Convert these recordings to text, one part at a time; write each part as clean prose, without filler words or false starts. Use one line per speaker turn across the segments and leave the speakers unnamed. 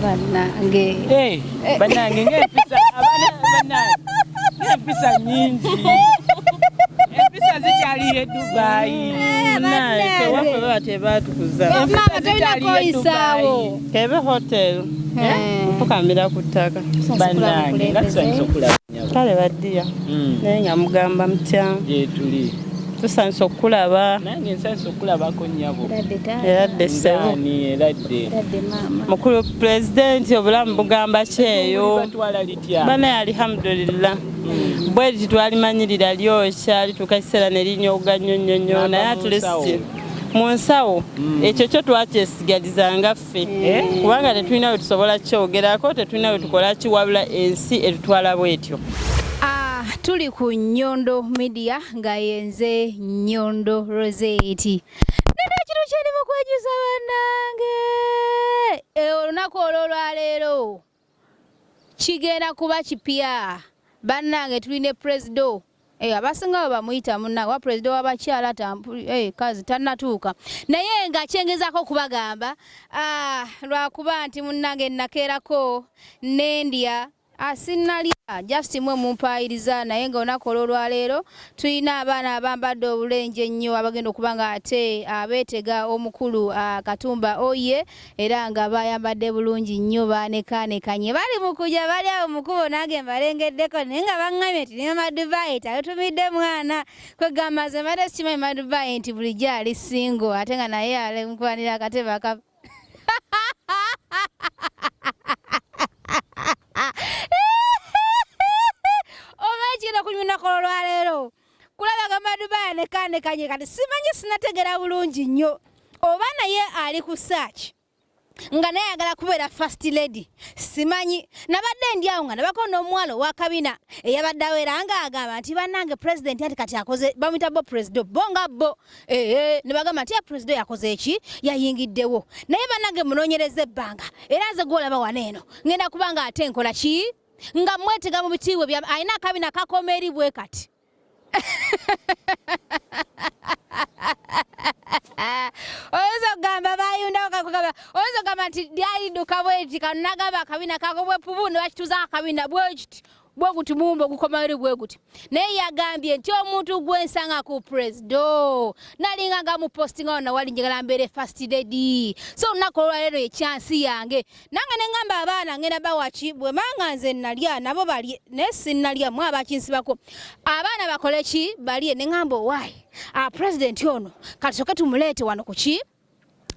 Bannange.
Eh, bannange ng'empisa abaana bannange ng'empisa nnyingi. Empisa zikyaliyo e Dubai.
Naye ffe waffe baba tebaatukuza.
Maama tolina koyisaawo.
Kebe hotel. Nfukamira ku ttaka.
Bannange nga tusanyusa okulaba nnyabo.
Kale baddiya. Naye nga mugamba mutya.
Gyetuli.
Tusanyusa okukulaba.
Nange nsanyusa okulabako nnyabo.
Eradde taata.
Eradde ssebo.
Ngaani eradde.
Eradde maama.
Mukulu pulezidenti obulamu bugamba ki eyo?
Batwala litya?
Banaye alhamdulillah. Bwe liti twalimanyirira lyokya lituuka kiseera ne linyoga nnyo nnyo nnyo naye at least mu nsawo ekyo kyo twakyesigalizanga ffe kubanga tetulina we tusobola kyogerako, tetulina we tukola ki, wabula ensi etutwala bwetyo.
Ah, tuli ku Nyondo Media nga yenze Nyondo Rosette. Nina ekintu kye ndi mu kwejusa bannange. Olunaku olw'olwaleero kigenda kuba kipya. Bannange tuli ne Presido. Abasinga bwe bamuyita munnange oba Presido w'abakyala kazi tannatuuka. Naye nga kyengezaako okubagamba, lwakuba nti munnange nnakeerako nendya. Sinnalya, just mwe mumpaayiriza, naye nga olunaku olw'olwaleero tulina abaana abambadde obulenje ennyo abagenda okuba nga ate abeetega omukulu Katumba Oye, era nga bayambadde bulungi nnyo, baanekaanekanye, bali mu kujja, bali awo mu kkubo, nange mbalengeddeko, naye nga baŋŋambye nti ne Mama Dubai talutumidde mwana. Kwegamba nze mbadde sikimanyi Mama Dubai nti bulijjo ali single, ate nga naye ali mu kuwanira akatebe aka omanyi kigenda kunyumira ku olwaleero kulaba nga Mama Dubai anekaanekanye. Kati simanyi, sinategeera bulungi nnyo oba naye ali ku search nga naye ayagala kubeera first lady. Simanyi, nabadde ndi awo nga nabako n'omuwala owakabina eyabadde awera nga agamba nti bannange president ati kati akoze, bamuyita bo president bo nga bo ne bagamba nti ya president yakoze eki, yayingiddewo. Naye bannange munoonyereza ebbanga, era nze gw'olaba wano eno ngenda kuba nga ate nkola ki nga mwetega mu bitiibwa bya alina akabina kakoma eri bwe kati. Oyinza okugamba bayundawo kakugamba, oyinza okugamba nti lyali dduka bweti, kano nagamba akabina kako bwe pubu ne bakituuza akabina bwe kiti bwe guti muwumbo ogukomayo eri bwe guti. Naye yagambye nti omuntu gwensanga ku presido nalinga nga mupostinga wano wali njagala mbeere first lady, so olunaku olwaleero ye chance yange. Nange ne ŋŋamba abaana ngenda bawaki bwe manga nze nalya nabo balye, naye sinnalya mwe abakinsibako abaana bakole ki balye. Ne ŋŋamba owaayi president ono kati sooke tumuleete wano ku ki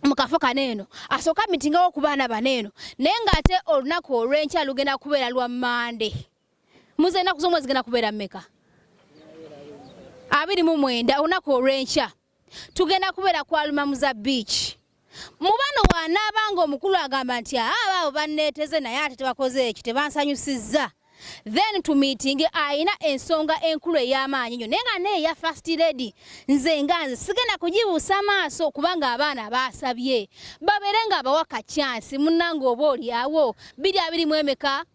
mu kafo kano eno asooka mitingawo ku baana bano eno. Naye ng'ate olunaku olw'enkya lugenda kubeera lwa Mmande. Muze ennaku z'omwezi zigenda kubeera mmeka? 29. Olunaku olw'enkya tugenda kubeera ku Alumamuza Beach. Mu bano wanaabanga omukulu agamba nti abo banneeteze naye ate tebakoze eki, tebansanyusizza, then to meeting ayina ensonga enkulu ey'amaanyi nnyo, naye nga naye eya first lady nze nga nze sigenda kugibuusa maaso kubanga abaana baasabye babeere nga abawa ka chance. Munnange oba oli awo 2020 emeka,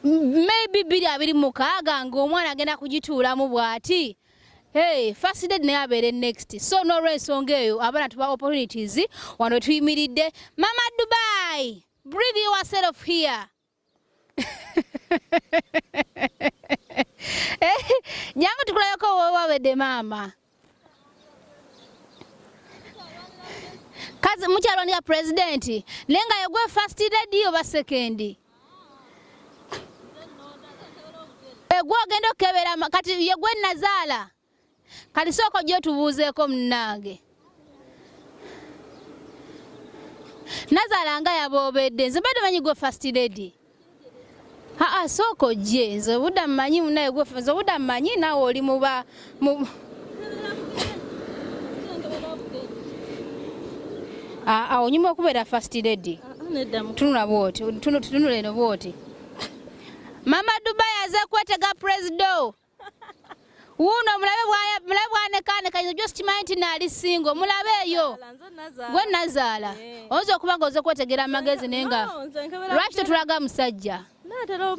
maybe 2026 ng'omwana agenda kugituulamu bw'ati. Hey, first lady naye abeere next. So n'olw'ensonga eyo abaana tuba opportunities wano tuyimiridde. Mama Dubai, breathe yourself here. Jangu tukulabeko wewawedde maama. Kazi mukyalwanira president naye nga yegwe first lady oba second? Egwe ogenda okukebera kati yegwe nazaala. Kati sooka ojje tubuuzeeko munnange. Nazaala nga yaboobedde, nze mbadde manyi gwe first lady. Aa, sooka ojje, nze obudda mmanyi munnaye gwe, nze obudda mmanyi naawe oli muba mu Aa, onyuma okubeera first lady. Tunula bw'oti, tunula eno bw'oti. Mama Dubai aze kwetega presido. Wuuno mulabe mulabe bwanekaaneka, nze just kimanyi nti naali single. Mulabe eyo. Gwe nazaala. Oyinza okuba ng'oze kwetegera amagezi naye nga lwaki tetulaga musajja?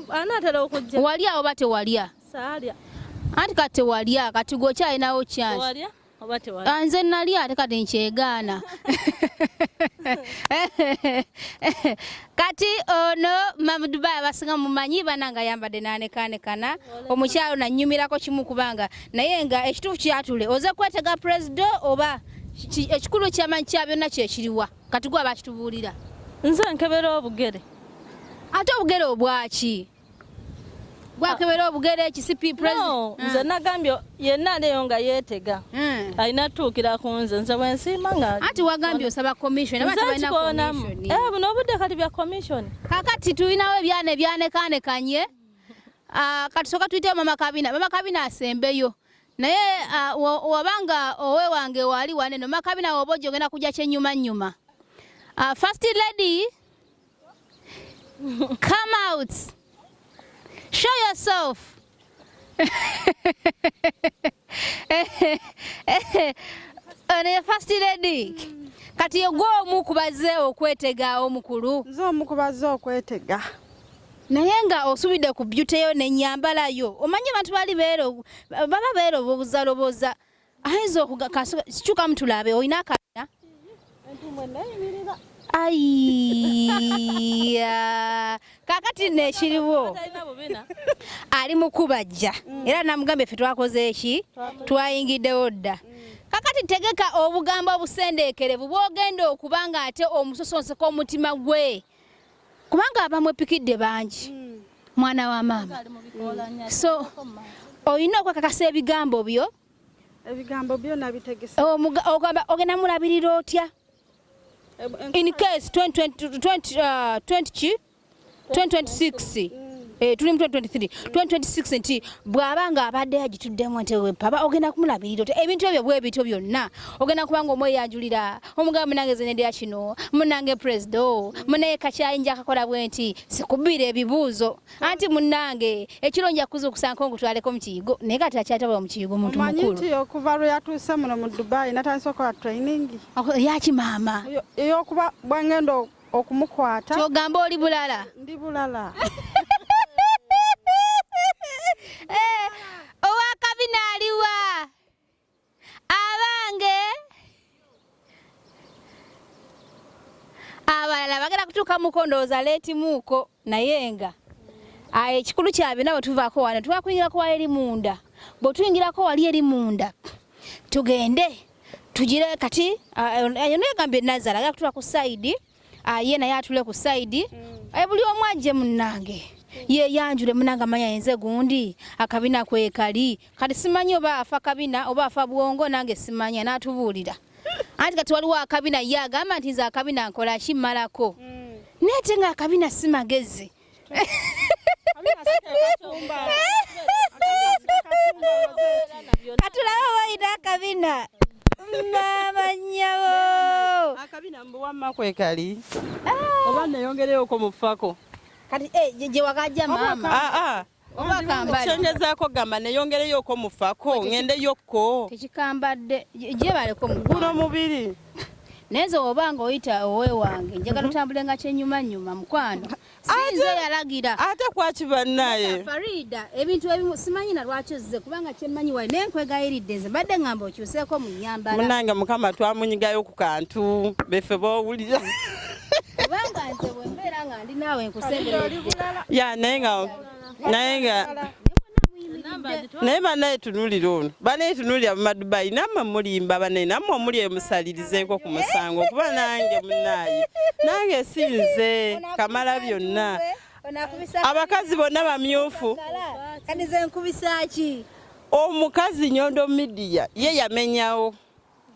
Anaatera okujja.
Walya oba tewalya?
Saalya.
Anti kati tewalya, kati gwe okyalinawo chance.
Walya? Oba tewali?
Ah, nze nali ate kati nkyegaana. Kati ono Mama Dubai abasinga mumanyi bananga ayambadde n'anekaanekana. Omukyalo nanyumirako kimu kubanga naye nga ekituufu kyatule oze kwetega president oba ekikulu kyamanyi kya byonna kyekiriwa kati gwe abakitubuulira.
Nze nkebera obugere.
Ate obugere obwaki? Gwakebera obugere ekisipi
No, nze nagambye yenna aleyo nga yeetega alina tuukira ku nze, nze bwe nsiima nga
Anti wagambye osaba commission, aba
nze
tebalina
nkikoonamu.
commission.
Eh, buno obudde kati bya commission.
Kakati tulinawo ebyana ebyanekaanekanye. Ah, katusooka tuyiteyo Mama Kabina. Mama Kabina asembeyo. Naye wabanga owe wange wali waneno Mama Kabina woba ojja ogenda kujja kyennyuma nnyuma. First lady, come out. Show yourself. Ono ye first lady. Kati ye gwe omu ku bazze okwetega omukulu.
Nze omu ku bazze okwetega.
Naye nga osubidde ku beauty yo n'ennyambala yo. Omanyi abantu bali baba beerobozaloboza. Ayinza kyukamu tulabe, olina akabina? Ayiya. Kaakati nno ekiriwo. Ali mu kubajja. Era namugambye ffe twakoze eki? Twayingiddewo dda. Kakati tegeka obugambo obusendeekerevu bw'ogenda okuba ng'ate omusosonseka omutima gwe. Kubanga abamwepikidde bangi. Mwana wa maama. So olina okwekakasa ebigambo byo.
Ebigambo byo nabitegese.
Ogamba ogenda mulabirira otya? In case 20 ki? 2026. Tuli mu 2023. 2026 nti bw'aba nga abadde agituddemu nti paba ogenda kumulabirira otya? Ebintu ebyo bwe bityo byonna. Ogenda kuba nga omweyanjulira, omugamba munnange nze nendya kino, munnange president, munnaye kakyayinja akakola bwe nti, sikubira ebibuuzo. Anti munnange ekiro nja kuzuukusa nko nkutwaleko mu kiyigo, naye kati akyatabula mu kiyigo muntu
Omanyi
mukulu.
nti okuva lwe yatuuse muno mu Dubai natandise okukola training.
Yaki maama?
Ey'okuba bwe ngenda okumukwata.
Ky'ogamba oli bulala?
Ndi bulala.
Owakabina aliwa? Abange abalala bagenda kutuuka muko ndowooza leetimuuko naye nga ekikulu kya byonna bwe tuvaako wano tuba kuyingirako wali eri munda. Bwe tuyingirako wali eri munda tugende tugire kati ono yagambye Nazara agenda kutuula ku sayidi, ye naye atule ku sayidi. Buli omu ajje munnange yeeyanjule munnange amanya yenze gundi akabina kwekali kati simanyi oba afa kabina oba afa bwongo nange simanya n'atubuulira. Anti kati waliwo akabina ye agamba nti nze akabina nkola ki mmalako. Naye ate nga akabina si magezi. Katulabe oba olina akabina. Maama nnyabo.
Akabina mbu wamma kwekali. Oba neyongereyoko mu ffako.
Kati gye wakajja maama. Oba kambadde.
Kyongezaako gamba neyongereyoko mu ffako, ŋŋendeyokko.
Tekikambadde. Gyebaleko mu
Guno mubiri.
Naye nze oba ng'oyita owe wange, njagala otambule nga kyennyumannyuma mukwano. Sinze yalagira.
Ate kwaki bannaye?
Farida, ebintu ebimu simanyi na lwaki ozze kubanga kyemmanyi wali naye nkwegayiridde nze mbadde ŋŋamba okyuseeko mu nnyambala.
Munnange Mukama twamunyigayo ku kantu beffe b'owulira.
Kubanga nze bwe mbeera nga ndi naawe nkusemberedde.
Ya, naye nga, naye nga, naye bannaye tunuulira ono. Bannaye tunuulira mu Madubai, nammwe mulimba bannaye, nammwe omuli emusalirizeeko ku musango kuba nange munnaye. Nange si nze kamala byonna. Abakazi bonna bamyufu.
Kati nze nkubisa ki?
Omukazi Nyondo Media ye yamenyawo.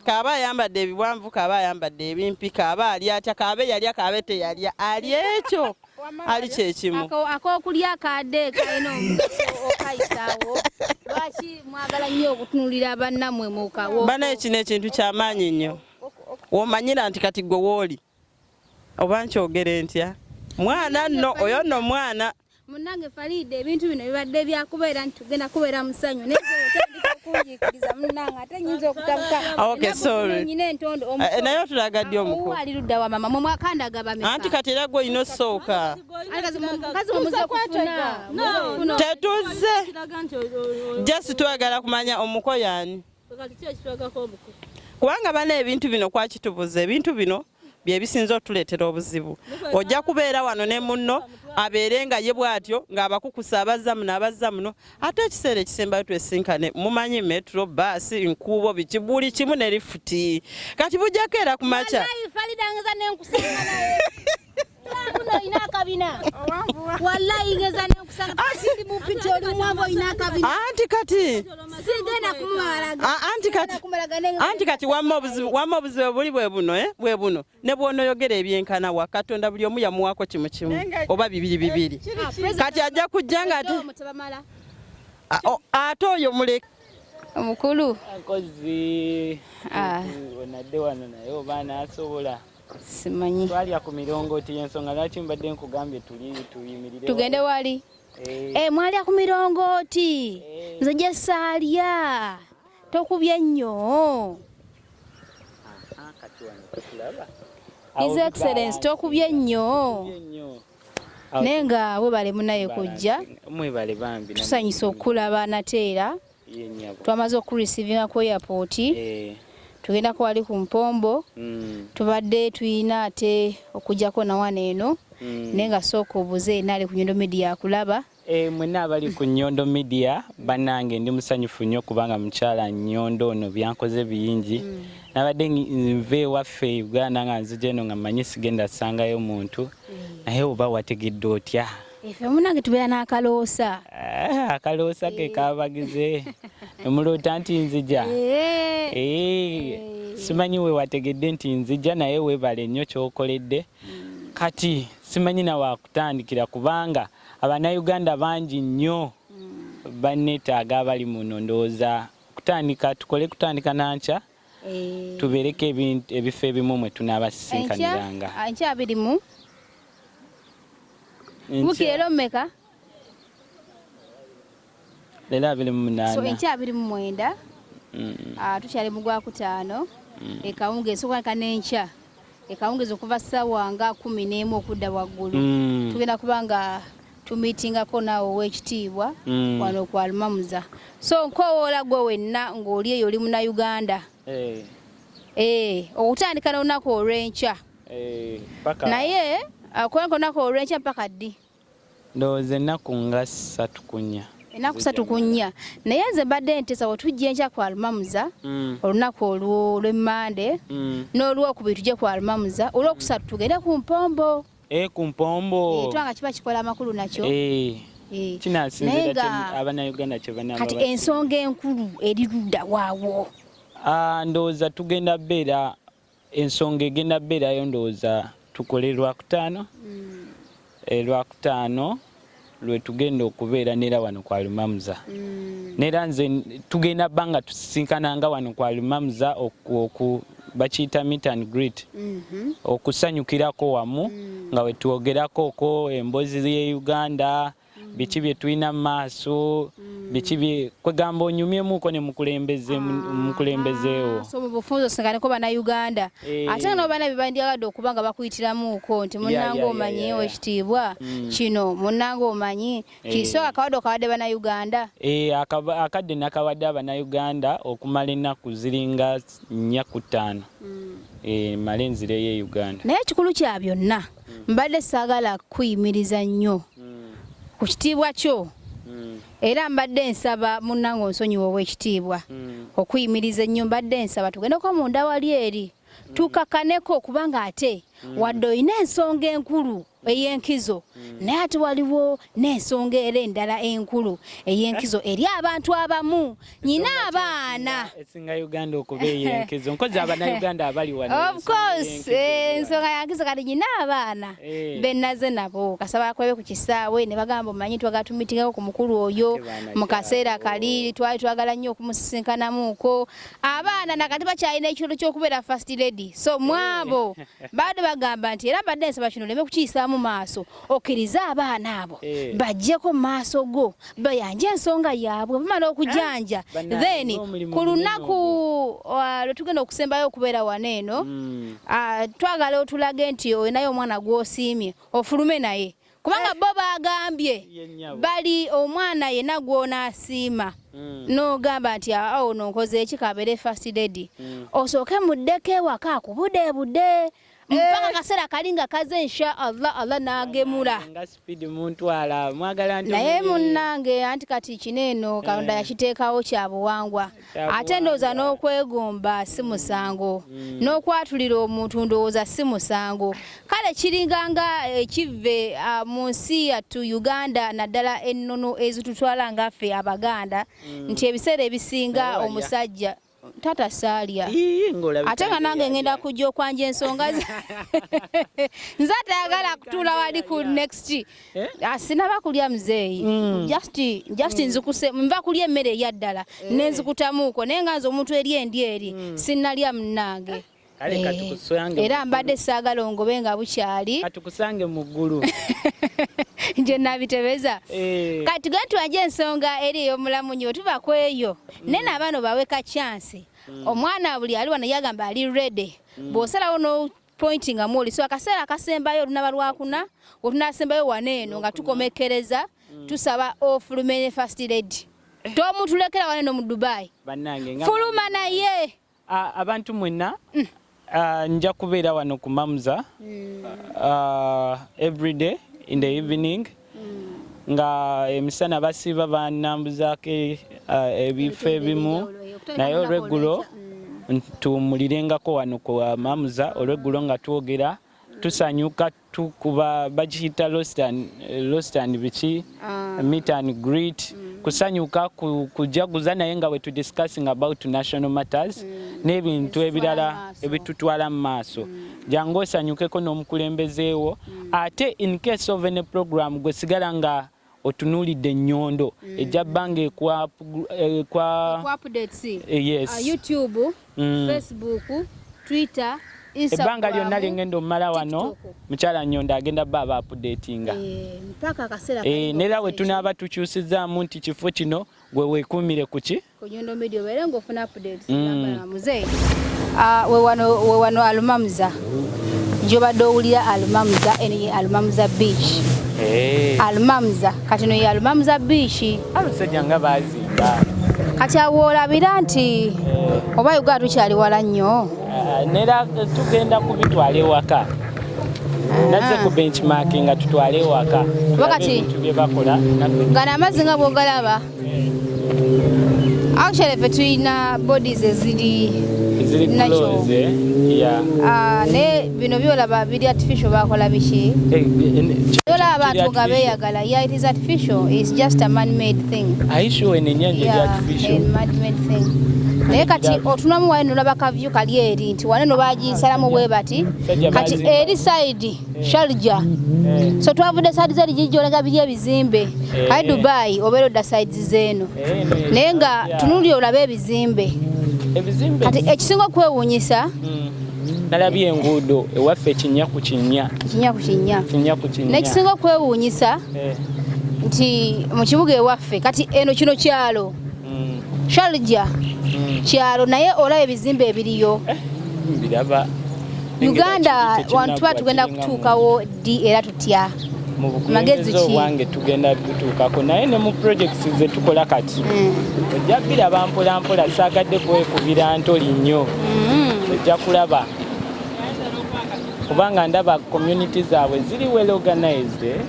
Kaaba ayambadde ebiwanvu, kaaba ayambadde ebimpi, kaaba ali atya, kaaba eyalya, kaaba teyalya. Ali ekyo, ali kyekimu.
Ak'okulya akadde kalina omugaso okayisaawo. Lwaki mwagala nnyo okutunuulira bannammwe mu kawo?
Bannaye kino ekintu ky'amaanyi nnyo. W'omanyira nti kati gwe w'oli. Oba nkyogere ntya? Mwana nno, oyo nno mwana.
Munnange Farida, ebintu bino bibadde byakubeera nti tugenda kubeera mu ssanyu. Naye nze otandika okunjiikiriza munnange, ate nnyinza okutabuka.
Okay,
Ennaku
sorry.
zino nnyina entondo, omuso.
Naye otulaga ddi omukulu?
Owuwo ali ludda wa mama, mwe mwakandaga bameka?
Anti kati era gwe olina osooka.
Anti kazi mukazi mwe muze kufuna. Muze kufuna.
Tetuzze. Just twagala kumanya omuko y'ani. Kubanga bana ebintu bino kwakitubuza, ebintu bino bye bisinze otuleetera obuzibu. Ojja kubeera wano ne munno abeere nga ye bw'atyo ng'abakukusa abazza muno abazza muno, ate ekiseera ekisembayo twesinkane mumanyi metro, baasi, nkuubo, biki, buli kimu ne lifuti. Kati bujjako era ku makya.
Wallahi Farida ngeza nenkusanga naye. Muno olina akabina. Wallahi ngeza nenkusanga sindi mupiti oli mwangu olina akabina.
Anti kati
Sigenda kumalaga.
Anti kati anti kati wamma obuzibu, wamma obuzibu buli bwe buno, bwe buno. Ne bw'onoyogera ebyenkana wa Katonda buli omu yamuwaako kimu kimu oba bibiri bibiri. Kati ajja kujja nga ate oyo muleke.
Omukulu.
Nkozi. Onadde wano naye oba anaasobola.
Simanyi.
Twalya ku mirongooti y'ensonga lwaki mbadde nkugambye tuyimirire.
Tugende wali? Mwalya ku mirongooti. Nze gye saalya. Tokubye nnyo.
Kati wano tukulaba.
His Excellence tokubye nnyo. Naye nga webale munaye kujja.
Mwebale bambi.
Tusanyusa okulaba nateera. Twamaze okureceivinga ku airport. Tugenda ko wali ku Mpombo. Tubadde tuyina ate okujjako na wano eno. Naye nga sooka obuze nali ku Nyondo Media akulaba.
Mwenna abali ku Nyondo Media bannange ndi musanyufu nnyo kubanga mukyala Nyondo ono byankoze bingi. Nabadde nva ewaffe Uganda nga nzija eno nga mmanyi sigenda sangayo muntu. Naye oba wategedde otya?
Ffe munnange tubeera n'akaloosa.
Akaloosa ke kabagize. Emuloota nti nzija. Simanyi we wategedde nti nzija naye weebale nnyo ky'okoledde. Kati simanyi na wakutandikira kubanga Abannayuganda bangi nnyo banneetaaga abali muno. Ndowooza kutandika tukole kutandika nankya tubeereko ebifo ebimu mwe tunaabasisinkaniranga.
Enkya 20. Wiki leero mmeka?
Leero 28.
So enkya 29. Tukyali mu gwakutaano. Ekawungeezi soka n'enkya. Ekawungeezi okuva ssaawa nga 11 okudda waggulu. Tugenda kuba nga tumiitingako naawe ow'ekitiibwa wano ku Alumamuza. So nkowoola gwe wenna ng'oli eyo oli Munnayuganda. Okutandika n'olunaku olw'enkya. Naye okuwandiika olunaku olw'enkya mpaka ddi?
Ndowooza ennaku nga 3 ku 4.
Ennaku 3 ku 4. Naye nze mbadde nteesa bwe tujja enkya ku Alumamuza, olunaku olw'Emmande, n'olwokubiri tujje ku Alumamuza, olwokusatu tugende ku Mpombo.
Ku Mpombo.
Twanga kiba kikola amakulu nakyo.
Kinasinziira Abannayuganda kye banaaba
Kati ensonga enkulu eri ludda waawo.
Ndowooza tugenda beera ensonga egenda beerayo ndowooza tukole Lwakutaano. Lwakutaano lwe tugenda okubeera n'era wano ku Alumamuza. N'era nze tugenda bbanga tusisinkananga wano ku Alumamuza bakiyita meet and greet. Okusanyukirako wamu nga we twogerako ko emboozi y'e Uganda, biki bye tulina mu maaso, biki bye kwegamba onyumyemuko ne mukulembezeewo.
So mu bufunze osinganeko Bannayuganda. Ate nga bana bye bandyagadde okuba nga bakuyitiramuuko nti munnange omanyi owekitiibwa kino, munnange omanyi kiso akawadde okawadde Bannayuganda.
Akadde nakawadde Abannayuganda okumala ennaku ziringa 4 ku 5. Male nzireyo e Uganda.
Naye ekikulu kya byonna mbadde saagala kuyimiriza nnyo ku kitiibwa kyo. Era mbadde nsaba munnange onsonyiwe ow'ekitiibwa okuyimiriza ennyo, mbadde nsaba tugendeko munda wali eri tukakaneko kubanga ate wadde olina ensonga enkulu ey'enkizo naye ate waliwo n'ensonga era endala enkulu ey'enkizo eri abantu abamu. Nyina abaana
esinga Uganda okuba ey'enkizo nkozi Abannayuganda abali wano.
Of course ensonga yankizo. Kati nyina abaana bennaze nabo kasaba bakulebe ku kisaawe ne bagamba omanyi twagala tumitingako ku mukulu oyo mu kaseera kali twali twagala nnyo okumusisinkanamuuko. Abaana nakati bakyalina ekirooto ky'okubeera first lady, so mwabo badde bagamba nti era mbadde nsaba kino oleme kukiyisaamu maaso, okkirize abaana abo bajjeko mu maaso go bayanje ensonga yaabwe bamala okujanja, then ku lunaku lwe tugenda okusembayo okubeera wano eno, twagala otulage nti olinayo omwana gw'osiimye ofulume naye. Kubanga bo bagambye
Ye nnyabo.
bali omwana yenna gw'onaasiima n'ogamba nti awo ono nkoze eki, kabeere first lady, osooke muddeko ewaka akubudeebude mpaka kaseera kali nga kaze, insha Allah, Allah n'agemula.
Nga speed muntwala mwagala nti
Naye munnange, anti kati kino eno Katonda yakiteekawo kya buwangwa.
Kya
Ate ndowooza
buwangwa.
n'okwegomba si musango, n'okwatulira omuntu ndowooza si musango. Kale kiringanga ekive mu nsi yattu Uganda, naddala ennono ezitutwala ngaffe Abaganda, nti ebiseera ebisinga
Naye walya.
omusajja taata saalya.
Ii, ng'olabika
Ate nga nange ngenda kujja okwanja ensonga nze atayagala kutuula wali ku next.
Eh?
Ah, sinaba kulya muzeeyi. Just nzikuse, nva kulya emmere eyaddala nenzikutamuuko, naye nga nze omuntu eri endi eri sinnalya munnange.
Kale
Eh,
katukusange
era
mu
mbadde saagala ongobe nga bukyali.
Katukusange mu ggulu.
Nje nabitebeza.
Eh.
Kati tugende tuwanje ensonga eri ey'omulamu nnyo. Tuva ku eyo naye n'abaana bawe ka chance. Omwana buli ali wano yagamba ali ready. Bw'osalawo no pointinga mwoli, so akaseera akasembayo olunaba lwakuna wetunasembayo wano eno nga tukomekkereza, tusaba ofulume ne first lady, tomutulekera wano eno mu Dubai.
Bannange nga
Fuluma naye.
Ah, abantu mwenna, ah, nja kubeera wano ku Mamza every day in the evening, nga emisana basiiba banambuzaako ebifo ebimu, naye olweggulo tuwummulirengako wano ku Mamza. Olweggulo nga twogera, tusanyuka, tukuba bakiyita lost and biki, meet and greet, kusanyuka, kujaguza, naye nga bwe tudiscussing about national matters n'ebintu ebirala
maaso.
Ebitutwala mu maaso. Jangu osanyukeko n'omukulembezeewo. Ate in case of any program, gwe sigala nga otunuulidde ennyondo, ejja bbanga ekwa
Ku updates.
Yes.
YouTube, Facebook, Twitter,
Ebbanga lyonna
Instagram,
lyengenda omumala wano,
TikTok.
Mukyala Nyondo agenda bba aba updatinga.
Eh, mpaka akaseera
Neera we tunaaba tukyusizaamu nti kifo kino, gwe weekuumire ku ki?
Ku Nyondo Media obeere ng'ofuna updates. Muzeeyi. Ah, we wano Alumamza gyobadde owulira Alumamza, eno ye Alumamza Beach. Alumamza kati eno ye Alumamza Beach.
Abasajja nga bazimba.
Kati awo olabira nti oba Uganda tukyali wala nnyo.
Ah, neera tugenda kubitwala ewaka, nazze ku benchmarking nga tutwale ewaka.
Kuba kati-
Ebintu bye bakola naffe.
Nga n'amazzi nga bw'ogalaba, actually ffe tulina bodies eziri
Eziri
natural.
close, eh? Yeah.
Ah, naye bino byolaba biri artificial, bakola biki?
Eh,
Olaba abantu
kiri
nga
artificial.
beeyagala. Yeah, it is artificial, it's just a man made thing.
Are you sure eno ennyanja eri
Yeah,
artificial?
a man-made thing. Naye kati otunamu wano nolaba ka view kali eri nti wano no bagisalamu bwe bati.
Sajja
Kati
bazimba.
eri side Sharjah. So twavudde side zeri gijolaga biri ebizimbe. Kale Dubai obeera odda sides zeeno.
Eno ye
Naye nga
Sharjah.
tunuulira olabe ebizimbe.
Ebizimbe.
Kati ekisinga okwewuunyisa,
Nalabye enguudo ewaffe kinnya ku kinnya.
Kinnya ku kinnya.
Kinnya ku kinnya.
N'ekisinga okwewuunyisa nti mu kibuga ewaffe kati eno kino kyalo. Sharjah kyalo, naye olaba ebizimbe ebiriyo.
Mbiraba.
Uganda
Tekinnagwa,
wantu tuba tugenda
kiringa
kutuukawo ddi era tutya?
Mu
Magezi
bukulembeze
ki?
obwange tugenda butuukako, naye ne mu projects ze tukola kati ojja biraba mpola mpola. Saagadde kwekubira ntoli nnyo. Ojja kulaba, kubanga ndaba community zaabwe ziri well organized, eh?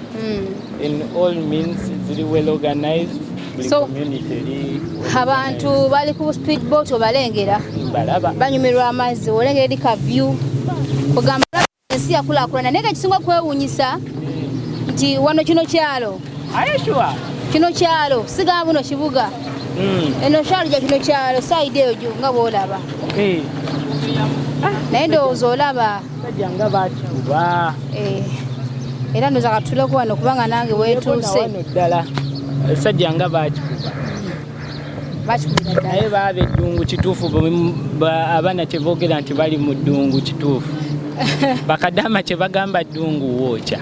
In all means ziri well organized, buli community eri well
Abantu bali ku speedboat, obalengera.
organized. Mbalaba.
Banyumirwa amazzi, olengera eri ka view, kugamba ensi yakulaakulana. Naye nga ekisinga okwewuunyisa nti wano kino kyalo.
Are you sure?
Kino kyalo, sigamba buno kibuga. Eno Sharjah kino kyalo, side eyo nga bw'olaba. Naye ndowooza olaba.
Sajja nga bakikuba.
Eh, era ndowooza katuleko wano kubanga nange weetuuse.
Wano ddala sajja nga bakikuba.
Bakikubira ddala.
Naye baaba eddungu kituufu, abaana kyeboogera nti bali mu ddungu kituufu, bakadama kye bagamba ddungu wookya.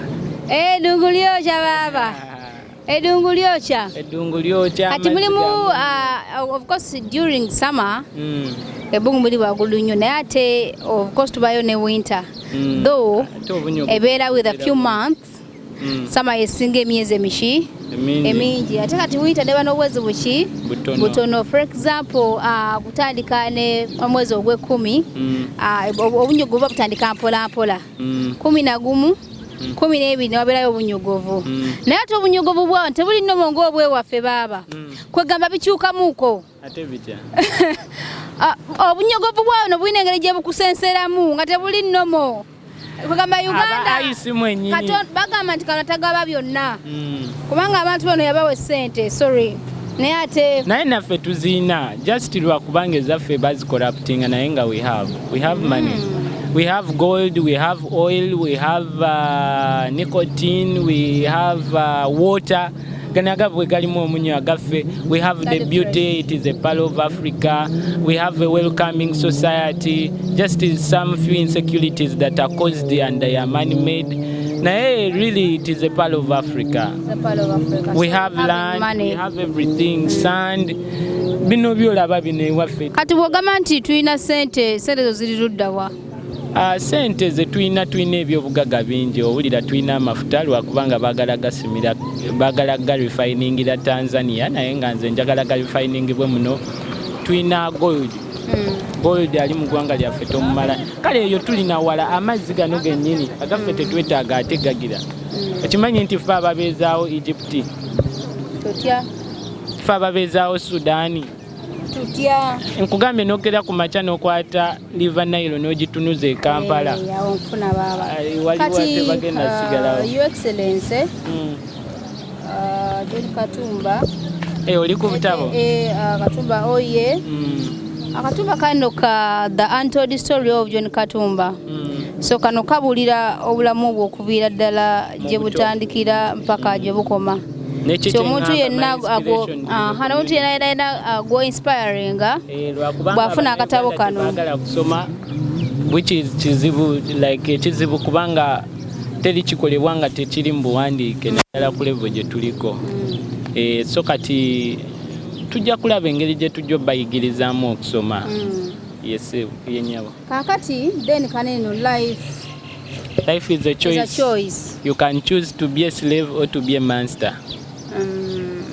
Eh, eddungu lyokya baaba, eddungu lyokya.
Eddungu lyokya.
Kati
amazzi
mulimu
gamu.
of course during summer ebbugumu buli waggulu nnyo, naye ate of course tubayo ne winter, though
Ate obunyogo
ebeera with a few months. Summer yesinga emyezi emiki
Emingi.
emingi, ate kati winter neba n'obwezi buki?
Butono.
Butono. For example, kutandika ne omwezi ogw'ekkumi, obunyogovu buba butandika mpola mpola. 11, 12 newabeerayo obunyogovu. Naye ate obunyogovu bwawo tebuli nnomo ng'obwewaffe baaba. Kwegamba bikyukamuuko.
Ate bitya?
Obunyogovu bwawo no bulina engeri gye bukusenseramu nga tebuli nnomo. Kwegamba Uganda
Aba ice mwennyini.
Bagamba nti Katonda tagaba byonna. Kubanga abantu bano yabawa essente, sorry. Naye ate
Naye naffe tuziina, just lwakubanga ezaffe bazicorruptinga, naye nga we have money. We have gold, we have oil, we have nicotine, we have water. Gano agabwe galimu omunyo, agaffe. We have the
Gali
beauty, it is a part of Africa. We have a welcoming society. Just is some few insecurities that are caused and they are man-made. Naye really it is a part of Africa.
The part of Africa.
We
So
have
having
land,
money.
we have everything, sand. Bino byolaba bino ewaffe.
Kati bw'ogamba nti tulina ssente, ssente zo ziri ludda wa?
Sente ze tulina, tulina ebyobugagga bingi. Owulira tulina amafuta, lwakubanga baagala gasimira, baagala garefiningira Tanzania, naye nga nze njagala garefiningibwe muno. Tulina gold, gold ali mu ggwanga lyaffe tomumala. Kale eyo tulina wala amazzi gano gennyini agaffe tetwetaaga, ate gagira. Okimanyi nti fe ababeezaawo Egypt?
Tutya?
Fe ababeezaawo Sudaani.
Tutya?
Nkugambye nokera ku makya n'okwata River Nile n'ogitunuza e Kampala.
Eh, awo nfuna baaba.
Ai, waliwo ate bagenda sigalawo.
Your Excellency, John Katumba.
Eh, oli ku butabo?
Katumba oye. Akatumba kano ka The Untold Story of John Katumba. So kano kabulira obulamu bwe okuviira ddala gye
Mu buto.
butandikira mpaka gye bukoma.
Neki
So omuntu
kye
yenna
ŋŋamba, my inspiration.
Aha, n'omuntu yenna yenna yenna gwo inspiringa
Eh, lwakubanga
bw'afuna akatabo
Abannayuganda
kano.
tebaagala kusoma, which is kizibu, like ekizibu kubanga teri kikolebwa nga tekiri mu buwandiike, naddala ku level gye tuliko. Eh, so kati tujja kulaba engeri gye tujja obayigirizaamu okusoma. Yes, yennyabo.
Kaakati then kaneno, life
Life is a
is
choice.
A choice.
You can choose to be a slave or to be a master.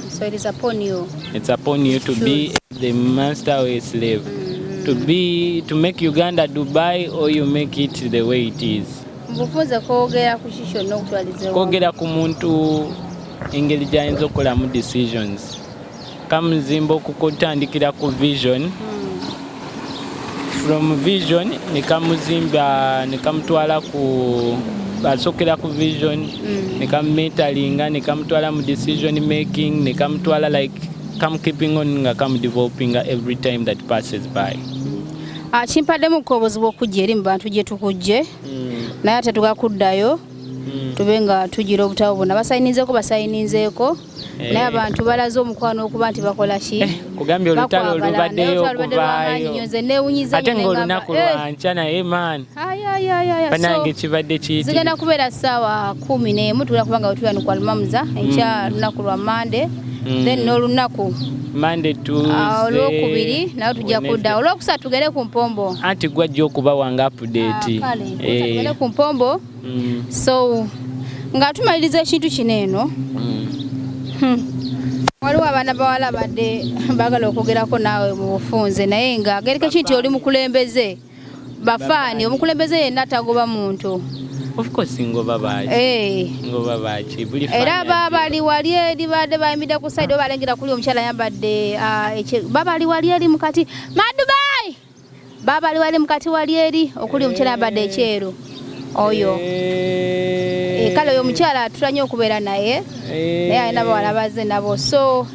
So it is upon you.
It's upon you to be the master or a slave. To make Uganda Dubai or you make it the way it is.
Mubufunze kwogera ku ki kyonna okutwaliza awamu?
Kwogera ku muntu engeri gy'ayinza okukolamu decisions. Kamuzimba okutandikira ku vision. From vision ne kamuzimba ne kamutwala ku asookera ku vision, ne kamumentoringa, ne kamutwala mu decision making, ne kamutwala like kam keeping on nga kamudevelopinga every time that passes by.
Ah, kimpaddemu ko obuzibu okujja eri mu bantu gye tukujje, naye ate tugakuddayo tube nga tugira obutabo bwonna basayininzeeko, basayininzeeko, naye abantu balaze omukwano okuba nti bakola ki?
Kugambye olutalo
Bakwagala, naye
olubaddeyo
olutalo lubadde lw'amaanyi nnyo,
okuvaayo
nze neewunyiza
ate
nnyo ne ngamba,
ng'olunaku
"Eh,
lwankya, naye man
ay, ay, ay, ay, ay."
banange
So,
kibadde
zigenda
kiyitirivu.
kubeera ssaawa 11, tugenda kuba nga wetulira ku Alumamuza enkya lunaku lwa Mande, then n'olunaku
Monday, Tuesday,
olwokubiri naye tujja kudda,
Wednesday.
olwokusatu tugende ku mpombo.
Anti gwajja okubawanga update.
Ah, kale
Eh,
tugende ku mpombo. So nga tumaliriza ekintu kino eno, waliwo abaana bawala badde baagala okwogerako naawe mu bufunze, naye nga gereka ki nti oli mukulembeze, bafaani omukulembeze yenna tagoba muntu.
Of course, ngoba baaki?
Eh.
Ngoba baaki? Buli
Era
fan
babali wali eri badde bayimiridde ku side, oba balengera kuli omukyala ayambadde babali wali eri mukati madubai, babali wali mukati wali eri okuli omukyala ayambadde ekyeru oyo.
Eh.
Eh, kale oyo omukyala tulanye okubeera naye, naye alina bawala bazze nabo, so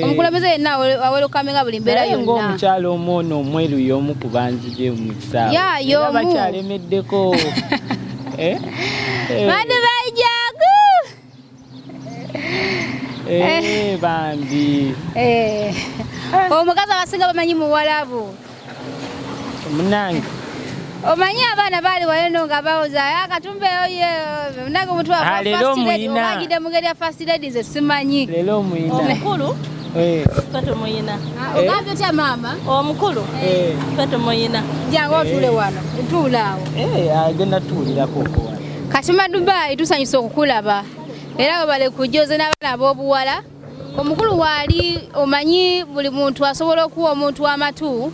omukulembeze yenna awelcominga buli mbeera
Naye
yonna.
ng'omukyala omu ono omweru y'omu ku banzije mu kisaawe.
Ya,
Era
y'omu.
bakyalemeddeko. Eh? Eh,
Madubai jangu.
Eh, bambi.
Eh, omukazi abasinga bamanyi muwalabu.
Munange.
Omanyi abaana baali wano nga bawoza, "Ah, Katumba oye munange omuntu wa
Ah, leero
first lady."
omuyina.
Obagidde mu ngeri ya first lady, nze simanyi.
Leero omuyina.
Omukulu
Eh,
ffe tumuyina.
Ah, ogambye otya maama?
Omukulu
eh.
ffe tumuyina.
Jangu otuule wano, tuula awo.
Eh, agenda tuwulirako okwo wano.
Kati Dubai tusanyusa okukulaba era webale kujjoze n'abaana ab'obuwala. Omukulu waali omanyi buli muntu asobola okuwa omuntu amatu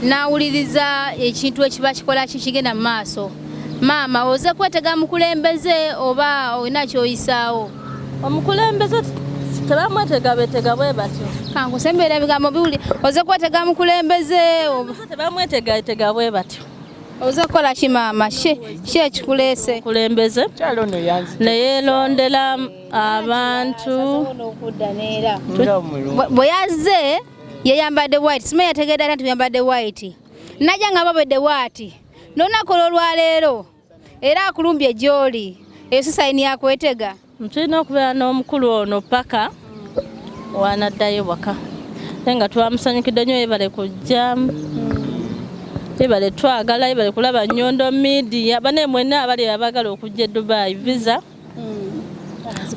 n'awuliriza ekintu ekiba kikola ki kigenda mu maaso. Maama oze kwetega mukulembeze oba olina ky'oyisaawo?
Omukulembeze tebamwetega betega bwe batyo.
Kankusembeera ebigambo biwuli. Oze kwetega mukulembeze oba
Tebamwetegatega bwe batyo.
Oze kukola ki maama? Ki ekikuleese?
Omukulembeze
Kyalo ono yanzi
ne yeerondera abantu.
N'okudda neera.
Nga omulungi.
Bwe yazze yeyambadde white, simanyi yategedde ate nti yambadde white. Najja nga babedde waati. N'olunaku olw'olwaleero era akulumbye gy'oli. Eyo si sign yakwetega.
Tulina okubeera n'omukulu ono paka wanaddayo waka, naye nga twamusanyukidde nnyo. Yebale kujja, yebale twagala, yebale kulaba Nyondo Media. Bane mwenna abali abagala okujja e Dubai, visa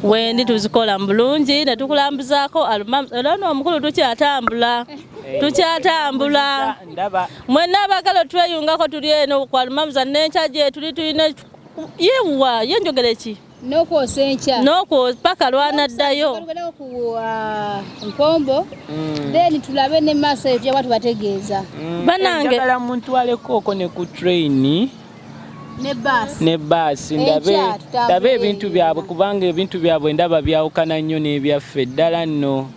wendi tuzikola mu bulungi ne tukulambuzaako era n'omukulu tukyatambula, tukyatambula.
Ndaba.
Mwenna abagala otweyungako, tuli eno kwalumamuza n'enkya gye tuli, tulina yewa ye njogere ki.
N'okwosa enkya.
N'okwo paka lwanaddayo.
Tugenda ku Mpombo, then tulabe ne maaso eyo tujja kuba tubategeeza.
Bannange.
Njagala muntwaleko oko ne ku train
Ne baasi.
Ne baasi, ndabe
Enkya tutambule.
ndabe ebintu byabwe, kubanga ebintu byabwe ndaba byawukana nnyo n'ebyaffe ddala nno.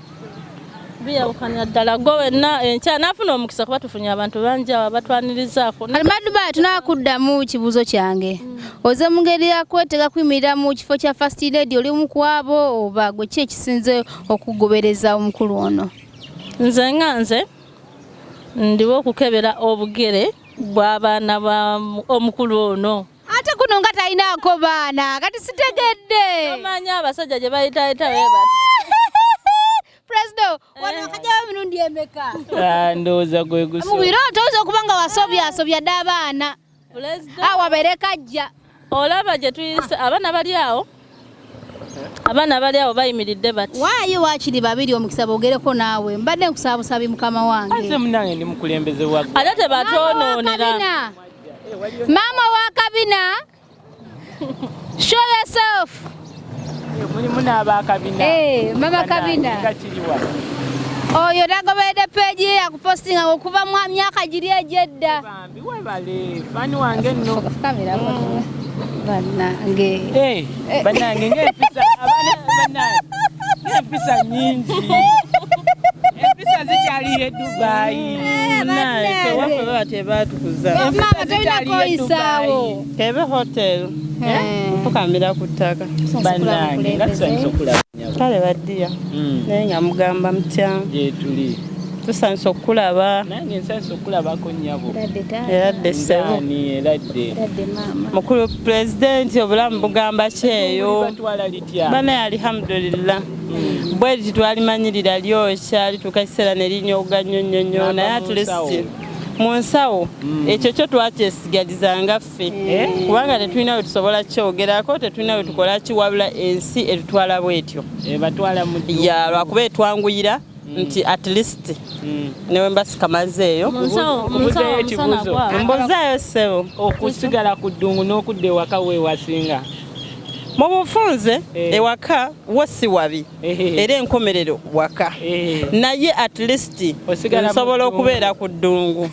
Biyawukanira ddala. Gwe wenna enkya naafuna omukisa, kuba tufunye abantu bangi awo abatwanirizaako.
Alima Dubai, tunakuddamu kibuuzo kyange. Oze mu ngeri ya kwetega kuyimirira mu kifo kya First Lady, oli omu ku abo oba gwe ki ekisinze okugobereza omukulu ono?
Nze nga nze ndiwo okukebera obugere bw'abaana ba omukulu ono.
Ate kuno nga talinaako baana, kati sitegedde.
Omanyi abasajja gye bayitayita bwe bati.
President, wano akajjawo emirundi emeka?
Ah, ndowooza gwe
Mu
guso
birooto oyinza okuba nga wasobyasobya dde abaana.
Pulezidenti.
Awo wabeere kajja.
Olaba gye tuyise, abaana bali awo, abaana bali awo bayimiridde bati.
Waayo waakiri babiri omukisa boogereko naawe. Mbadde nkusaba busabi mukama wange.
Ate munange ndi mukulembeze wa
Ate tebatwonoonera.
Kabina. Maama wa kabina. Show yourself.
Mulimu n'abakabina.
Eh, mama kabina.
Nga kiriwa?
Oyo nagoberedde page ye yakupostinga okuva mu myaka giri egy'edda.
Bambi webale, fan wange nno.
Fukamira bannange.
Eh, bannange ng'empisa abaana, bannange ng'empisa nnyingi, empisa zikyaliyo e Dubayi.
Ffe waffe baba tebatukuza.
Maama tolina koyisaawo.
Kebe hotel fukamira ku ttaka.
Bannange nga tusanyusa okulaba nnyabo.
Kale baddiya, naye nga mugamba mutya?
Gyetuli.
Tusanyusa okukulaba.
Nange nsanyusa okulabako nnyabo.
Era dde ssebo.
Ngaani eradde.
Mukulu pulezidenti, obulamu bugamba kyeyo?
Batwala litya?
Banaye alhamdulillah, bwe liti twalimanyirira lyokya, lituuka kiseera ne linyoga nnyo nnyo nnyo, naye
Nava mu
at least
nsawo.
Mu nsawo ekyo kyo twakyesigalizanga ffe, kubanga tetulina we tusobola kyogerako, tetulina we tukola ki, wabula ensi etutwala bwetyo.
Ebatwala mu ddungu.
Ya lwakuba etwanguyira nti at least newe mba sikamazeeyo.
Kubuzeeyo ekibuuzo.
Mbuzaayo ssebo.
Okusigala ku ddungu n'okudda ewaka weewasinga?
Mu bufunze, ewaka wo si wabi, era enkomerero waka, naye at least
Osigala mu
nsobola
ddungu.
okubeera ku ddungu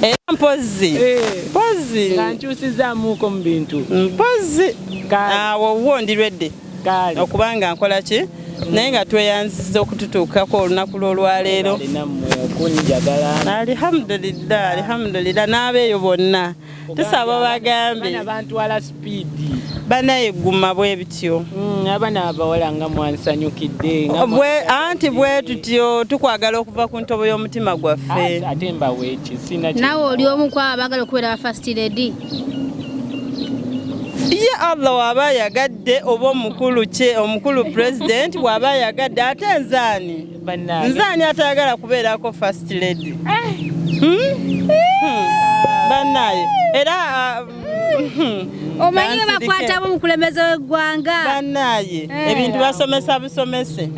era mpozi mpozi
Nga nkyusizaamuuko mu bintu.
Mpozi
Kale.
awo wo ndi lwedde
Kale.
okubanga nkola ki, naye nga tweyanziza okututuukako olunaku lw'olwaleero.
Nammwe okunjagala.
Alhamdulillah, alhamdulillah. N'abeeyo bonna tusaba bagambe.
Abaana bantwala speed.
Banaye guma bwe bityo.
Abaana abawala nga mwansanyukidde nga
Anti bwe tutyo tukwagala okuva ku ntobo y'omutima gwaffe.
Ah, ate mbaweeki sina
Naawe oli omu ku abo abaagala okubeera ba First Lady?
Ye Allah waba ayagadde, oba omukulu kye omukulu president waba ayagadde, ate nzaani?
Bannange.
Nzaani atayagala kubeerako First Lady? Hmm? Bannaye era
Omanyi
Bansirike.
bakwatamu omukulembeze w'eggwanga.
Bannaye, ebintu basomesa busomese,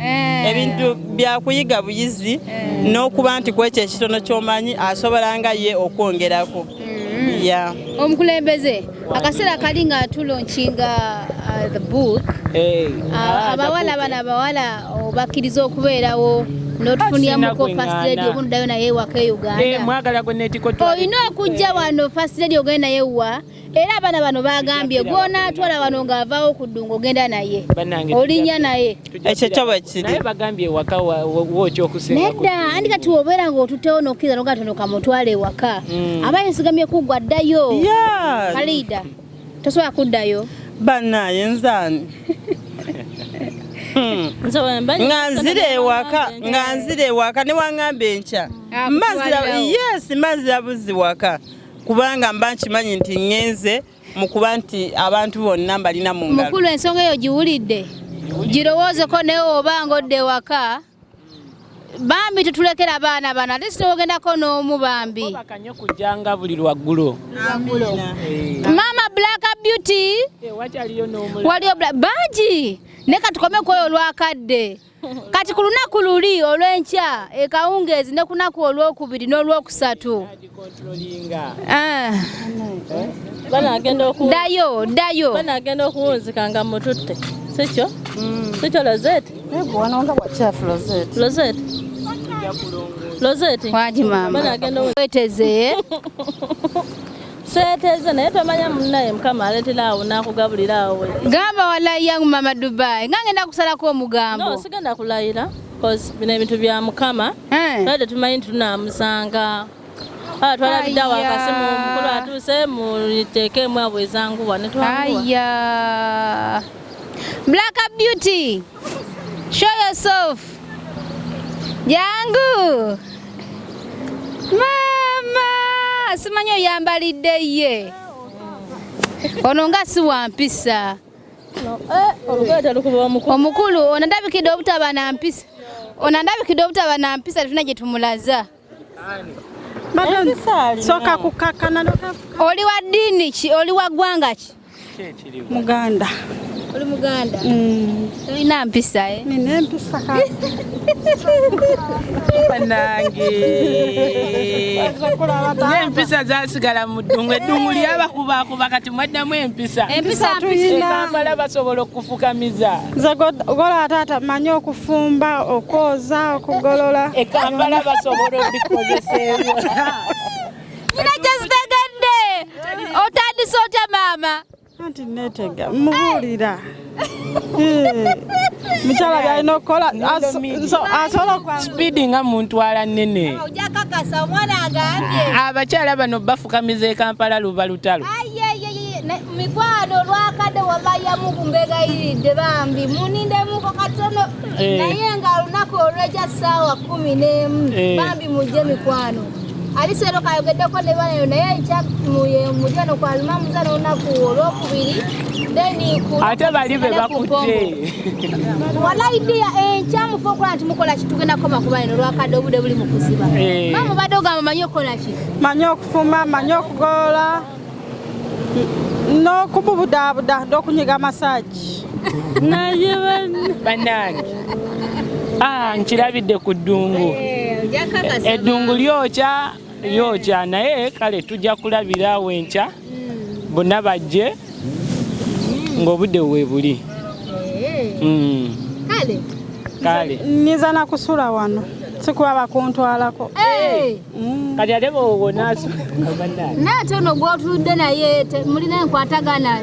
ebintu byakuyiga buyizi, n'okuba nti kwekyo ekitono ky'omanyi asobola nga ye okwongerako. Yeah.
Omukulembeze, akaseera kali nga tulaunchinga the book. Abawala bano, abawala obakkiriza okubeerawo n'otufuniramuko
Sina
first lady
gwe ŋŋaana.
Oba oddayo naye ewaka e Uganda?
Mwagala gwe neetiko.
Olina okujja wano, first lady, ogenda naye wa? Era abaana bano bagambye gwonaatwala wano ng'avaawo ku ddungu, ogenda naye,
Bannange,
olinya naye.
Ekyo kyo bwe kiri.
Naye bagambye ewaka wookya okusinga.
Nedda, andi kati wobeera ng'otuttewo n'okkiriza nogatono kamutwale ewaka, aba yesigamye kuggwa ddayo. Kaliida tosobola kuddayo.
Bannaye, nzaani?
Nze wemba
Nga nzira ewaka ne waŋŋamba enkya.
Ah,
Mba nzira.
kutwalirawo.
Yes, mba nzira buzzi waka kubanga mba nkimanyi nti ŋŋenze mu kuba nti abantu bonna mbalina mu ngalo.
Mukulu, ensonga eyo giwulidde, girowoozeko, naye oba ng'odda ewaka, bambi tutulekera abaana bano, ate sitowogendako n'omu bambi.
Bakanye kujjanga buli lwaggulo.
Mama Black Beauty.
Wakyaliyo n'omulala.
Waliyo bangi, naye katukome kwoyo olwakadde. Kati ku lunaku luli olw'enkya ekawungeezi, ne ku lunaku olwokubiri n'olwokusatu.
Agicontrollinga.
Ah,
Banagenda oku
ddayo, ddayo.
Banagenda okuwunzika nga mututte, sikyo? Sikyo, Rosette?
Wano nga bwakyafu, Rosette.
Rosette, Rosette.
Wangi maama.
Banagenda
Weteze.
Seeteze, naye tomanya munnaye Mukama aleetera awo n'akugabulira awo.
Gamba walayi yangu mama Dubai nga ngenda kusalako omugambo.
No, sigenda kulayira cause bino ebintu bya Mukama. Twali tetumanyi nti tunaamusanga. Twalabidde awo akasimu, omukulu atuuse, muteeke abo ezanguwa ne twanguwa.
Aya. Black Beauty, show yourself. Jangu. Mama, simanyi oyambalidde ye. Ono nga si wa mpisa.
Olugoye telukuba omukulu.
Omukulu ono ndabikidde obutaba na mpisa. Ono ndabikidde obutaba na mpisa, tetulina gye tumulaza.
Sooka kukakkana.
Oli wa ddiini ki? Oli wa ggwanga ki?
Muganda.
Oli Muganda. Tolina mpisa, eh?
Nina empisa.
Bannange, n'empisa zasigala mu ddungu. Eddungu lyabakubakuba, kati mwaddamu empisa.
Empisa, mpisa.
Ekampala basobola okufukamiza.
Nze gola taata, manyi okufumba, okwoza, okugolola.
Ekampala basobola obikozesa ebyo.
Nyina kyezitegedde. Otandise otya, maama?
Anti neetega mubuulira. Eh, mukyala byalina okukola asobola
Speed nga muntwala nnene.
Ojja kakasa omwana agambye.
Abakyala bano bafukamiza ekampala luba lutalo.
Ayeyeye, mikwano, olwakadde wallahi yamuku mbegayiridde bambi munindemuko katono. Naye nga olunaku olwekya ssaawa 11, bambi mujje mikwano. Aliseero kayogeddeko ne banayo, naye ekya mujano kwa lumamuza n'olunaku olwokubiri, then
Ate bali be bakutte.
Wallahi dia, enkya mufe okola nti mukola ki, tugenda kukoma kuba eno olwakadde obudde buli mu kuziba. Maama, obadde ogamba manyi okukola ki?
Manyi okufumba, manyi okugolola n'okububudaabuda n'okunyiga massage.
Naye banne.
Bannange, ah, nkirabidde ku ddungu.
Ojja kakasa.
Eddungu lyokya, lyokya, naye kale tujja kulabira awo enkya, bonna bajje ng'obudde weebuli.
Kale.
Kale.
Nyiza nakusula wano, sikuba bakuntwalako.
Kati ate bwowonaaso.
Naye ate ono gw'otudde naye mulina enkwatagana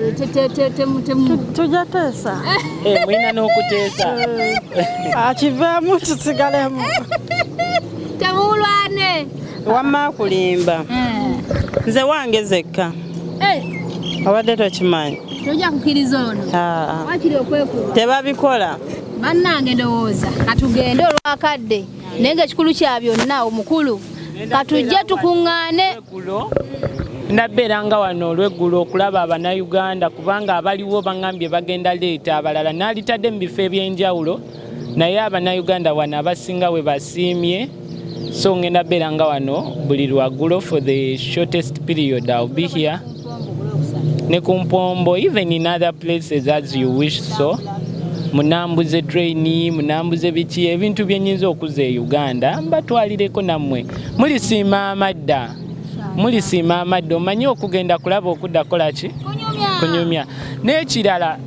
Tujja teesa.
Mulina n'okuteesa.
Akiveemu kisigalemu.
Temuulwane.
Wamma kulimba, nze wange zekka. Obadde tokimanyi?
Tojja kukkiriza ono.
Ah,
wakiri okwekuba.
Tebabikola.
Bannange, ndowooza katugende olwakadde, naye nga ekikulu kya byonna, omukulu, katujje tukuŋŋaane.
Olweggulo nabbeeranga wano olweggulo okulaba Abannayuganda, kubanga abaliwo baŋŋambye bagenda leeta abalala n'alitadde mu bifo ebyenjawulo, naye Abannayuganda wano abasinga we basiimye. So ngenda bbeeranga wano buli lwaggulo for the shortest period. I'll be here ne ku Mpombo, even in other places as you wish. So munambuze train, munambuze biki, ebintu byenyinza okuza e Uganda mbatwalireko, nammwe mulisiima amadda. Mulisiima amadde, omanyi okugenda kulaba okudda kukola ki? Kunyumya. N'ekirala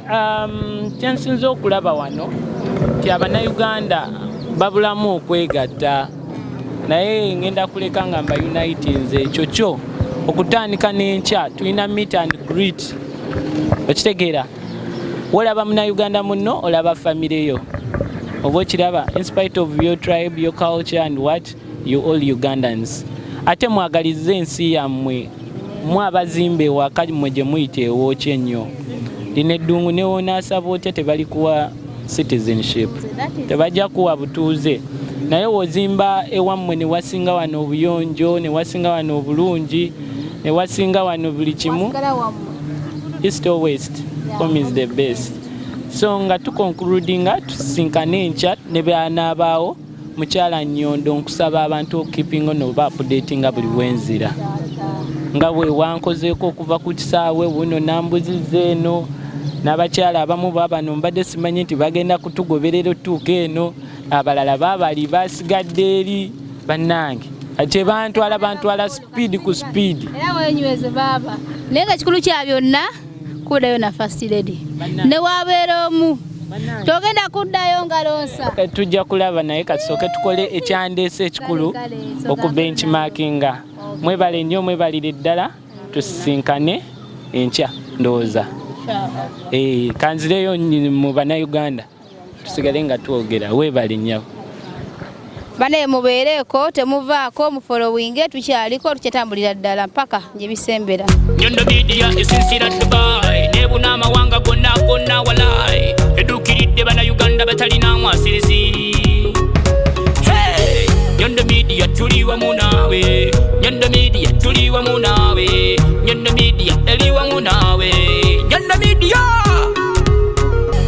kyensinza okulaba wano nti Abannayuganda babulamu okwegatta, naye ngenda kuleka nga mba unitinze. Ekyo kyo okutandika n'enkya tulina meet and greet. Okitegeera, wolaba Munnayuganda munno, olaba famire yo, oba okiraba, in spite of your tribe, your culture and what, you all Ugandans. Ate mwagalize ensi yammwe, mwe abazimba ewaka mmwe gye muyita ewookya ennyo. Lino eddungu newoonaasaba otya tebalikuwa citizenship, tebajja kuwa butuuze, naye wozimba ewammwe ne wasinga wano obuyonjo, ne wasinga wano obulungi, ne wasinga wano buli kimu, east or west, home is the best. So nga tuconcludinga, tusinkane enkya ne byanaabaawo. Mukyala Nyondo, nkusaba abantu okeepinga noba updatinga buli wenzira nga bwe wankozeeko okuva ku kisaawe buno nambuzizza eno n'abakyala abamu babano mbadde simanyi nti bagenda kutugoberera otuuka eno, abalala babali basigadde eri. Bannange, kyebantwala bantwala speed ku speed.
Era wenyweze baaba, naye nga kikulu kya byonna kuddayo na First Lady ne wabeera omu, togenda kuddayo ngalonsa.
Tujja kulaba, naye kasooke tukole ekyandeese ekikulu, okubenchmarkinga. Mwebale nnyo, mwebalire ddala, tusisinkane enkya ndowooza. Kanzireyo mu Bannayuganda tusigale nga twogera. Weebale nnyabo.
Bane mubeereeko, temuvaako, mufollowinge, tukyaliko, tukyatambulira ddala mpaka gye bisembera.
Nyondo Media esinzira Dubai nebuna amawanga gonna gonna, walai eduukiridde Bannayuganda batalina mwasirizi. Hey! Nyondo Media tuli wamu naawe, Nyondo Media tuli wamu naawe, Nyondo Media eri wamu naawe, Nyondo Media.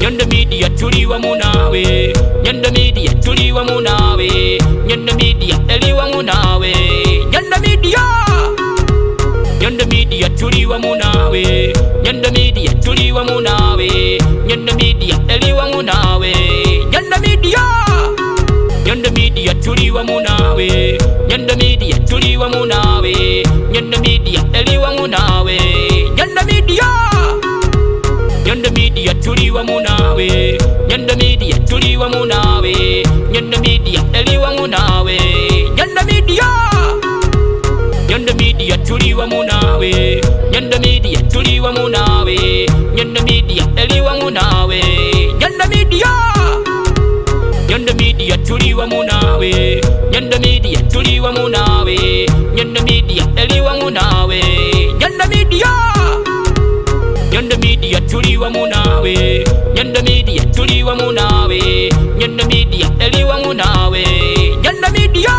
Nyondo Media tuli wamu naawe, Nyondo Media tuli wamu naawe, Nyondo Media eri wamu naawe, Nyondo Media. Nyondo Media tuli wamu naawe, Nyondo Media tuli wamu naawe, Nyondo Media eri wamu naawe, Nyondo Media. Nyondo Media tuli wamu naawe, Nyondo Media tuli wamu naawe, Nyondo Media eri wamu naawe, Nyondo Media. Nyondo Media tuli wamu naawe, Nyondo Media tuli wamu naawe, Nyondo Media eri wamu naawe, Nyondo Media. Nyondo Media tuli wamu naawe, Nyondo Media tuli wamu naawe, Nyondo Media eri wamu naawe, Nyondo Media. Nyondo Media tuli wamu naawe, Nyondo Media tuli wamu naawe, Nyondo Media eri wamu naawe, Nyondo Media. Nyondo Media tuli wamu naawe, Nyondo Media tuli wamu naawe, Nyondo Media eri wamu naawe, Nyondo Media.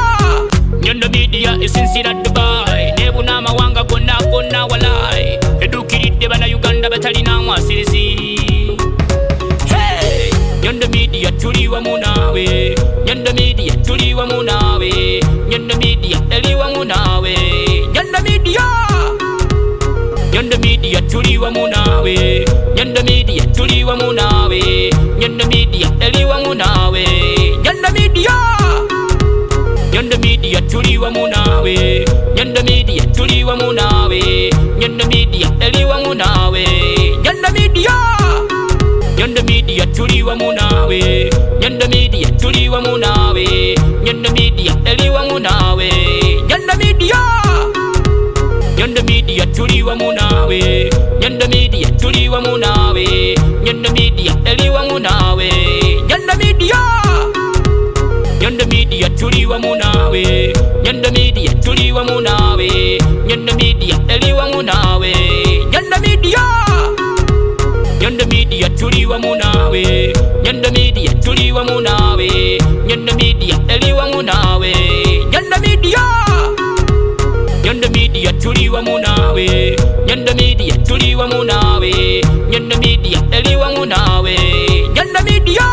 Nyondo Media esinzira Dubai nebuna amawanga gonna gonna, walai eduukiridde Bannayuganda batalina mwasirizi. Hey! Nyondo Media tuli wamu naawe, Nyondo Media tuli wamu naawe, Nyondo Media eri wamu naawe, Nyondo Media. Nyondo Media tuli wamu naawe, Nyondo Media tuli wamu naawe, Nyondo Media eri wamu naawe, Nyondo Media. Nyondo Media tuli wamu naawe, Nyondo Media tuli wamu naawe, Nyondo Media eri wamu naawe, Nyondo Media. Nyondo Media tuli wamu naawe, Nyondo Media tuli wamu naawe, Nyondo Media eri wamu naawe, Nyondo Media. Nyondo Media tuli wamu naawe, Nyondo Media tuli wamu naawe, Nyondo Media eri wamu naawe, Nyondo Media. Nyondo Media tuli wamu naawe, Nyondo Media tuli wamu naawe, Nyondo Media eri wamu naawe, Nyondo Media. Nyondo Media tuli wamu naawe, Nyondo Media tuli wamu naawe, Nyondo Media eri wamu naawe, Nyondo Media. Nyondo Media tuli wamu naawe, Nyondo Media tuli wamu naawe, Nyondo Media eri wamu naawe, Nyondo Media.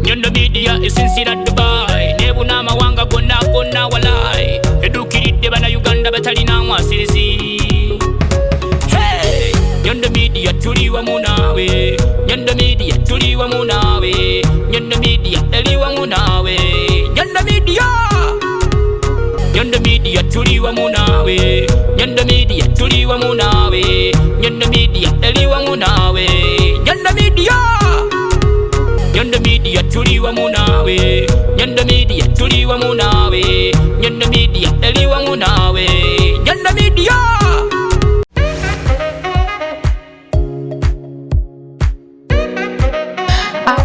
Nyondo Media esinzira Dubai nebuna amawanga gonna gonna, walai eduukiridde Bannayuganda batalina mwasirizi. Hey! Nyondo Media tuli wamu naawe, Nyondo Media tuli wamu naawe, Nyondo Media eri wamu naawe, Nyondo Media. Nyondo Media tuli wamu naawe. Nyondo Media tuli wamu naawe. Nyondo Media eri wamu naawe. Nyondo Media. Nyondo Media tuli wamu naawe. Nyondo Media tuli wamu naawe. Nyondo Media eri wamu naawe. Nyondo Media.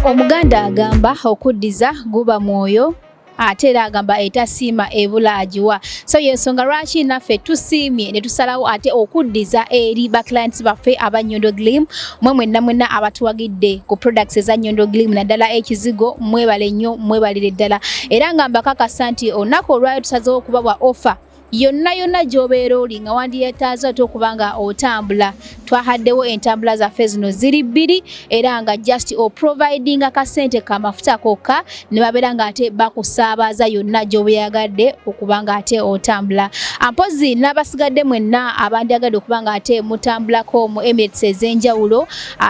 Omuganda agamba okuddiza guba mwoyo, ate era agamba etasiima ebula agiwa. So yensonga lwaki naffe tusiimye ne tusalawo ate okuddiza eri ba clients baffe aba Nyondo Glim. Mwe mwenna mwenna abatuwagidde ku products eza Nyondo Glim, naddala ekizigo, mwebale nnyo, mwebalire ddala. Era nga mbakakasa nti olunaku olwayo tusazeewo okubawa offer yonna yonna gy'obeera oli nga wandyetaaze ate okuba nga otambula. Twahaddewo entambula zaffe zino ziri bbiri, era nga just oprovidinga kasente kamafuta kokka ne babeera nga ate bakusaabaza yonna gy'obeyagadde okuba nga ate otambula. Ampozi n'abasigadde mwenna abandyagadde okuba nga ate mutambulako mu Emirates ez'enjawulo,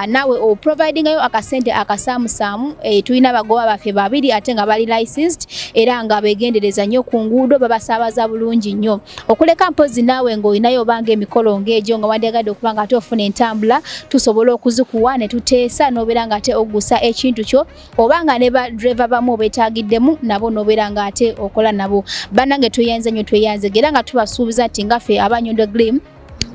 naawe oprovidingayo akasente akasaamusaamu. Tulina abagoba baffe babiri ate nga bali licensed era nga beegendereza nnyo ku nguudo, babasaabaza bulungi nnyo. Okuleka mpozi naawe ng'olinayo obanga emikolo ng'egyo nga wandyagadde okuba nga ate ofuna entambula, tusobola okuzikuwa ne tuteesa n'obeera nga ate oggusa ekintu kyo, oba nga ne ba driver bamu obeetaagiddemu nabo n'obeera nga ate okola nabo. Bannange tweyanze nnyo, tweyanze era nga tubasuubiza nti nga ffe aba Nyondo Glim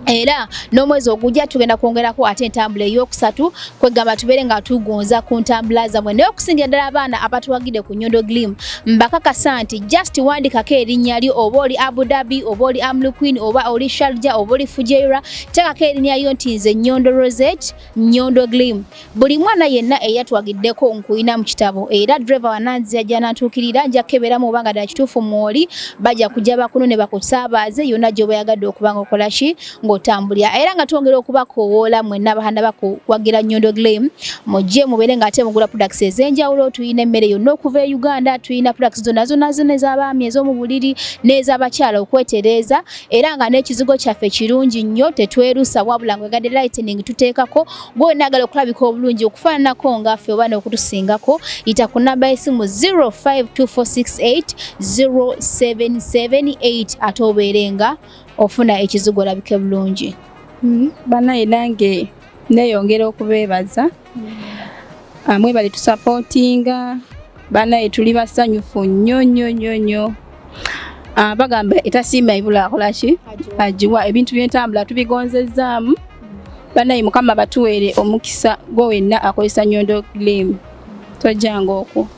era n'omwezi ogujja tugenda kwongerako ate entambula ey'okusatu, kwegamba tubeere nga tugonza ku ntambula zammwe. Naye okusingira ddala abaana abatuwagidde ku Nyondo Glim, mbakakasa nti just wandikako erinnya lyo, oba oli Abu Dhabi, oba oli Umm Quwain, oba oli Sharjah, oba oli Fujairah, teekako erinnya lyo nti nze Nyondo Rosette, Nyondo Glim. Buli mwana yenna eyatwagiddeko nkuyina mu kitabo, era driver wananzi ajja nantuukirira, nja kukeberamu oba nga ddala kituufu mwoli, bajja kujja bakuno ne bakusaabaze yonna gy'oba oyagadde okuba nga okola ki ng'otambulira. Era nga twongera okubakoowoola mwenna abahanda bakuwagira Nyondo Glim, mujje mubeere nga ate mugula products ez'enjawulo. Tulina emmere yonna okuva e Uganda, tulina products zonna zonna zonna ez'abaami, ez'omu buliri n'ez'abakyala okwetereeza, era nga n'ekizigo kyaffe kirungi nnyo, tetwerusa, wabula nga oyagadde lightening tuteekako. Gwe agala okulabika obulungi okufaananako nga ffe oba n'okutusingako, yita ku namba y'essimu 0524680778 ate obeere nga ofuna ekizigo olabike bulungi.
Bannaye nange neeyongera okubeebaza. Mwebale tusupportinga. Bannaye tuli basanyufu nnyo nnyo nnyo nnyo. Bagamba etasiima ebula akola ki, agiwa. Ebintu by'entambula tubigonzezzaamu. Bannaye Mukama batuweere omukisa gwe wenna akozesa Nyondo Glim, tojjanga okwo.